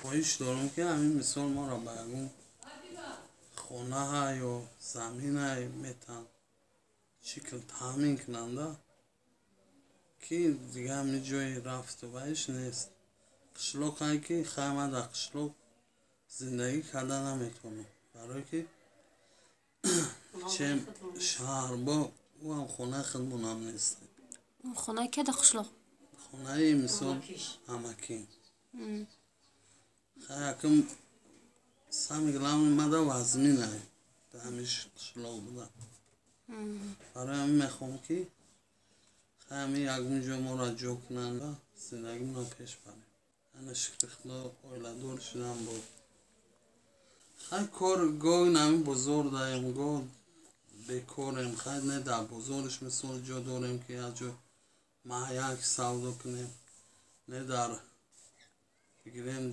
Хоҳиш дорам, ки ҳамин мисол моро ба ягон хонаҳа ё замина метан шикл таъмин кунанда, ки дига ҳамин ҷои рафту ваиш нест. Қишлоқае ки хай ман дар қишлоқ зиндагӣ карда наметавонам, барое ки чем шаҳр бо ӯам хонаи худмонам нест. Хонаи ки дар қишлоқ? Хонаи мисол амакӣ. Хай якм самый главный мада вазминай дар ҳамин қишлоқ буда. Барои ҳамин мехоҳам, ки хай ҳамин ягон ҷо моро ҷо кунанд, зиндагимонро пеш барем. Ана шукри Худо, оиладор шудам. Бо хай кор гоҳ ҳамин бозор даем, гоҳ бекорем. Хай не дар бозориш мисол ҷо дорем, ки як ҷо маҳяк савдо кунем, не дар бигирем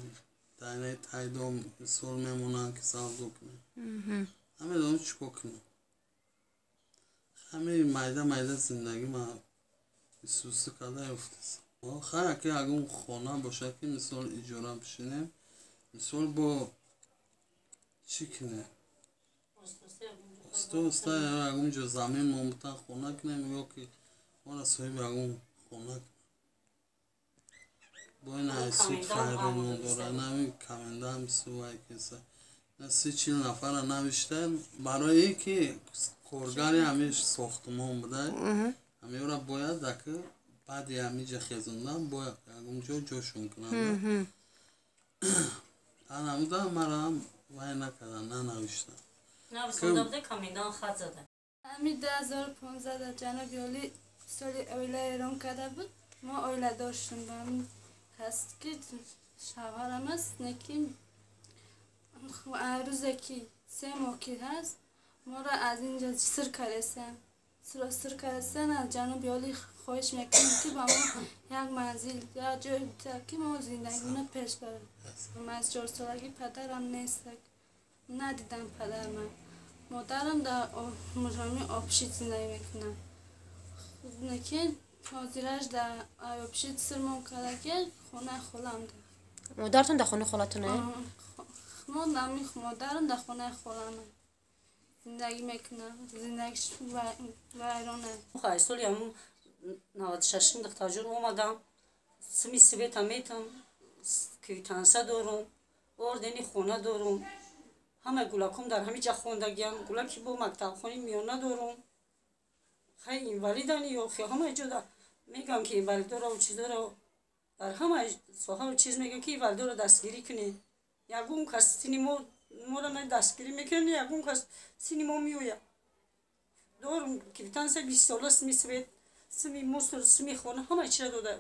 дайнаи тайдом мисол мемонанд, ки савдо кунем. Намедонам чӣ кор кунем. Ҳамин майда майда зиндагӣ ма исусӣ карда ёфтасам. Хай аки ягон хона бошад, ки мисол иҷора бишинем, мисол бо чӣ кунем, оста оста ягон ҷо замин момбутан хона кунем ё ки моро соҳиби ягон хона кунем. Бо ин суд файромон дора, нави комендант сувай кеса 30-40 нафара навиштан, барои ин ки коргари ҳамин сохтумон буда, ҳаминро бояд аки баъди ҳамин ҷа хезондан бояд ягон ҷо ҷошон кунанд. Анамуда марам вай накардан, нанавиштан. Ҳамин 2015 дар ҷаноби олӣ соли оила эълон карда буд, мо оиладор шудем. Ба ҳамин ҳаст, ки шавҳарам аст, лекин рӯзе ки 3 моҳ ки ҳаст, моро аз инҷа сир кардесанд, сир кардесанд. Аз ҷаноби олӣ хоҳиш мекунем, ки ба мо як манзил, як ҷой бидиҳад, ки мо зиндагимонро пеш барем. Ман аз 4-солагӣ падарам нест, надидам падарам. Модарам дар мужоми общежитие зиндагӣ мекунад, лекин ҳозираш дар общежитие сирмон карда, ки хонаи холам. Модаратон дар хонаи холатоне? Мо нами модарам дар хонаи холам зиндагӣ мекунад, зиндагиш вайрона. Хай соли ҳамун 96-ум духтарҷон омадам, сими света метам, квитансия дорум, ордени хона дорум, ҳамаи гулаком дар ҳамин ҷа хондагиам, гулаки бо мактабхони миёна дорум. Хай инвалидани ё ҳамаи ҷо мегӯям, ки инвалидоро чизоро дар ҳамаи соҳаву чиз мегӯям, ки инвалидоро дастгирӣ кунед. Ягон кас сини мо моро на дастгирӣ мекунад, ягон кас сини мо меояд. Дорум квитансия 20-сола, сими свет, сими мусор, сими хона, ҳамаи чиза дода.